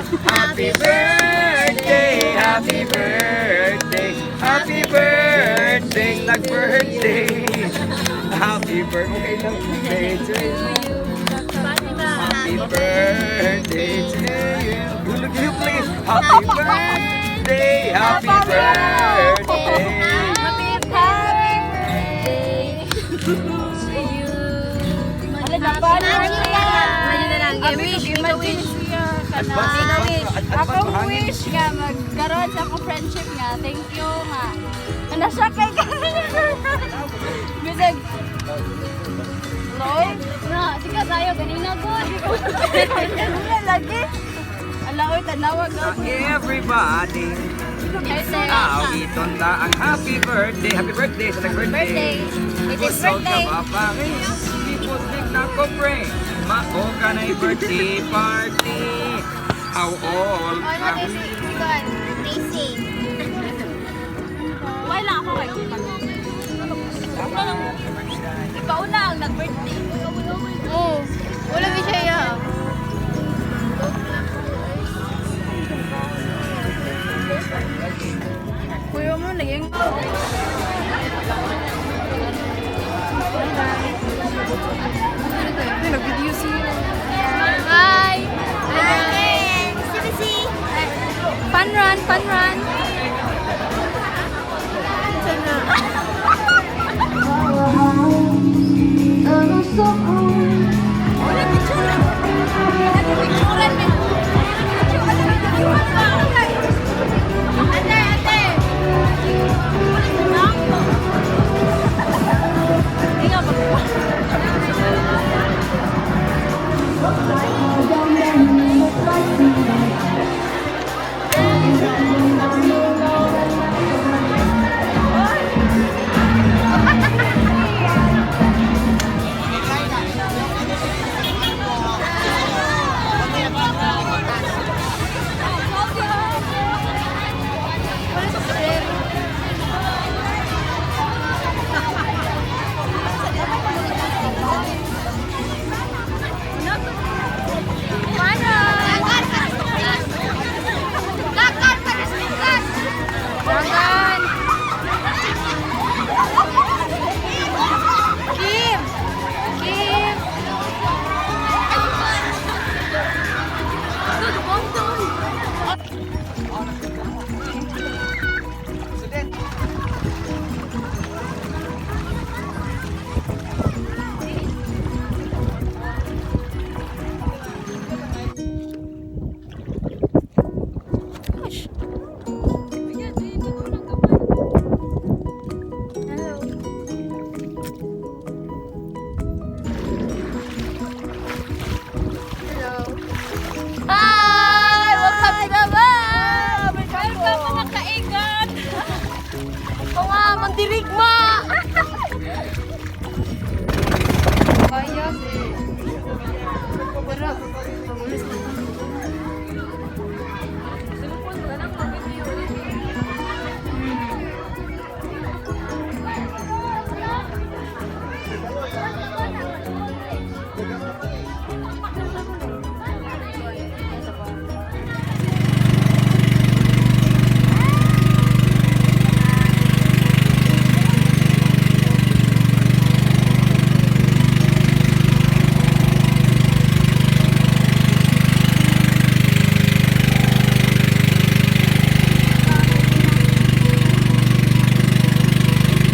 Happy birthday, happy birthday, happy birthday, nag-birthday. Happy birthday, okay lang, birthday to you. Happy birthday to you. Hulog yung please. Happy birthday, happy birthday. Happy, happy birthday to you. Imagine na lang. Imagine na lang. Okay, wish, make a wish. Advance, Make a wish. advance, advance, Akong mahangin. Wish nga magkaroon sa akong friendship nga. Thank you nga. Nasa kay ka. Bisag Loy, Na, sige tayo ganina good. ganina lagi. Ala oy, tanawag ako. Everybody. Awiton ta ang happy birthday. Happy birthday sa nag-birthday. Birthday. It is Busog birthday. ka ba, pare? Ipusik na ko, pre. Mao ka na birthday party. How old Oh, are ano we? si Kuan? Tracy. Why lang ako kay Ikaw na ang nag-birthday. Oh, wala ba siya ya? Kuya mo naging Nag-video siya. Bye. Bye. CBC. Fun run, fun run. I'm so